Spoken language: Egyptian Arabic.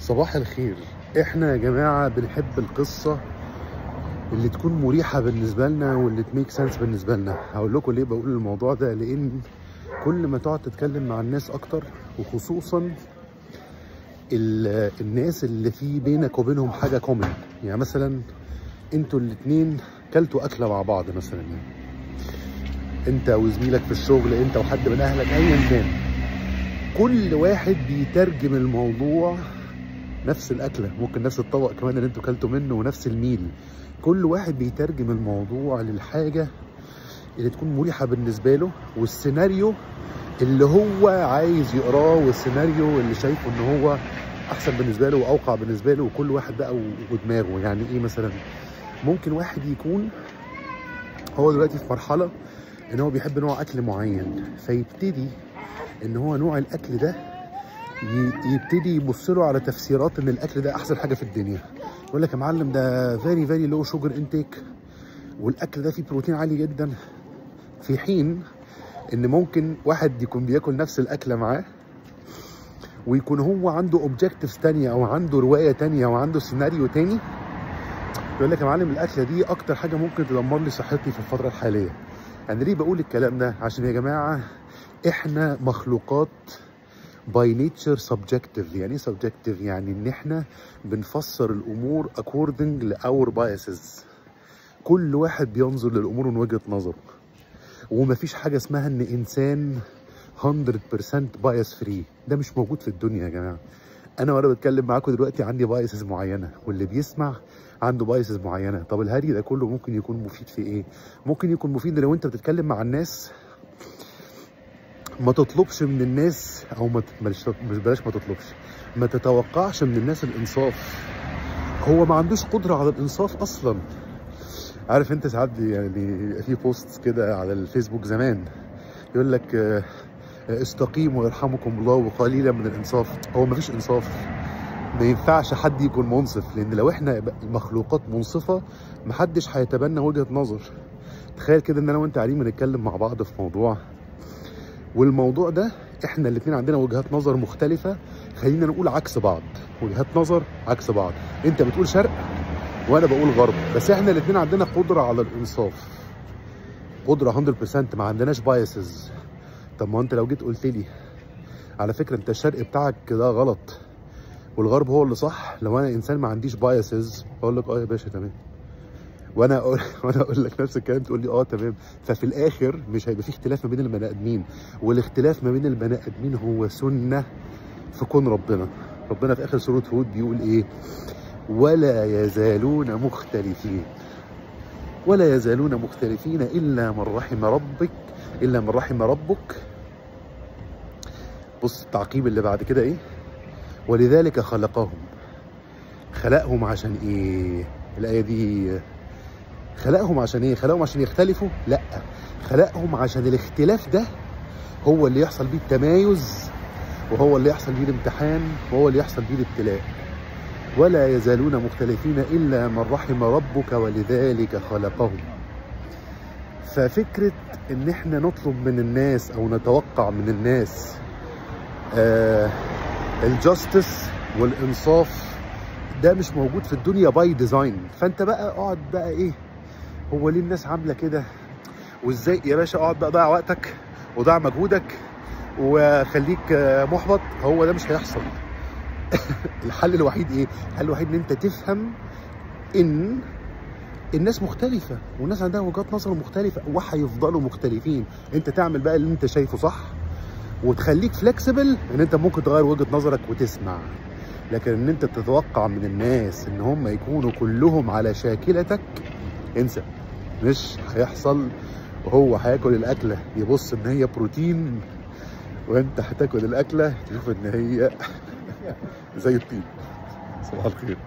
صباح الخير. احنا يا جماعة بنحب القصة اللي تكون مريحة بالنسبة لنا واللي ت make sense بالنسبة لنا. هقول لكم ليه بقول الموضوع ده، لان كل ما تقعد تتكلم مع الناس اكتر، وخصوصا الناس اللي في بينك وبينهم حاجة common، يعني مثلا انتوا الاتنين كلتوا اكلة مع بعض مثلا، يعني انت وزميلك في الشغل، انت وحد من اهلك، ايا كان، كل واحد بيترجم الموضوع نفس الاكلة، ممكن نفس الطبق كمان اللي انتوا كلتوا منه ونفس ال meal، كل واحد بيترجم الموضوع للحاجة اللي تكون مريحه بالنسبة له، والسيناريو اللي هو عايز يقراه، والسيناريو اللي شايفه ان هو احسن بالنسبة له واوقع بالنسبة له، وكل واحد بقى ودماغه. يعني ايه مثلا؟ ممكن واحد يكون هو دلوقتي في مرحلة ان هو بيحب نوع اكل معين، فيبتدي ان هو نوع الاكل ده يبتدي يبص له على تفسيرات ان الاكل ده احسن حاجة في الدنيا. يقول لك يا معلم ده very very low sugar intake، والاكل ده فيه بروتين عالي جدا، في حين ان ممكن واحد يكون بياكل نفس الاكلة معاه ويكون هو عنده objectives ثانية او عنده رواية ثانية او عنده سيناريو ثاني، يقول لك يا معلم الاكلة دي اكتر حاجة ممكن تدمر لي صحتي في الفترة الحالية. انا ليه بقول الكلام ده؟ عشان يا جماعة احنا مخلوقات by nature subjective. يعني ايه subjective؟ يعني ان احنا بنفسر الامور according ل our biases. كل واحد بينظر للامور من وجهة نظره، ومفيش حاجة اسمها ان انسان 100% bias free، ده مش موجود في الدنيا يا جماعة. انا وانا بتكلم معاكم دلوقتي عندي biases معينة، واللي بيسمع عنده biases معينة. طب الهري ده كله ممكن يكون مفيد في ايه؟ ممكن يكون مفيد لو انت بتتكلم مع الناس ما تطلبش من الناس، او ما مش بلاش ما تطلبش، ما تتوقعش من الناس الانصاف. هو ما عندوش قدره على الانصاف اصلا. عارف انت ساعات يعني في post كده على الفيسبوك زمان يقول لك استقيموا ويرحمكم الله وقليلا من الانصاف. هو ما فيش انصاف، ما ينفعش حد يكون منصف، لان لو احنا مخلوقات منصفة محدش هيتبنى وجهه نظر. تخيل كده ان انا وانت قاعدين بنتكلم مع بعض في موضوع، والموضوع ده احنا الاثنين عندنا وجهات نظر مختلفة، خلينا نقول عكس بعض، وجهات نظر عكس بعض، انت بتقول شرق وانا بقول غرب، بس احنا الاثنين عندنا قدرة على الانصاف، قدرة 100%، ما عندناش biases. طب ما انت لو جيت قلت لي على فكرة انت الشرق بتاعك ده غلط والغرب هو اللي صح، لو انا انسان ما عنديش biases اقول لك اه يا باشا تمام، وانا اقول لك نفس الكلام تقول لي اه تمام. ففي الاخر مش هيبقى في اختلاف ما بين البني ادمين، والاختلاف ما بين البني ادمين هو سنة في كون ربنا. ربنا في اخر سورة هود بيقول ايه؟ ولا يزالون مختلفين، ولا يزالون مختلفين الا من رحم ربك، الا من رحم ربك. بص التعقيب اللي بعد كده ايه؟ ولذلك خلقهم. خلقهم عشان ايه؟ الايه دي خلقهم عشان ايه؟ خلقهم عشان يختلفوا؟ لا، خلقهم عشان الاختلاف ده هو اللي يحصل بيه التمايز، وهو اللي يحصل بيه الامتحان، وهو اللي يحصل بيه الابتلاء. ولا يزالون مختلفين الا من رحم ربك ولذلك خلقهم. ففكرة ان احنا نطلب من الناس او نتوقع من الناس ال justice والانصاف ده مش موجود في الدنيا by design. فانت بقى اقعد بقى ايه، هو ليه الناس عامله كده وازاي؟ يا باشا اقعد بقى ضيع وقتك وضيع مجهودك وخليك محبط، هو ده مش هيحصل. الحل الوحيد ايه؟ الحل الوحيد ان انت تفهم ان الناس مختلفة، والناس عندها وجهات نظر مختلفة وهيفضلوا مختلفين. انت تعمل بقى اللي انت شايفه صح، وتخليك flexible ان انت ممكن تغير وجهه نظرك وتسمع. لكن ان انت تتوقع من الناس ان هم يكونوا كلهم على شاكلتك، انسى، مش هيحصل. وهو هياكل الاكلة يبص ان هي بروتين، وانت هتاكل الاكلة تشوف ان هي زي الطين. صباح الخير.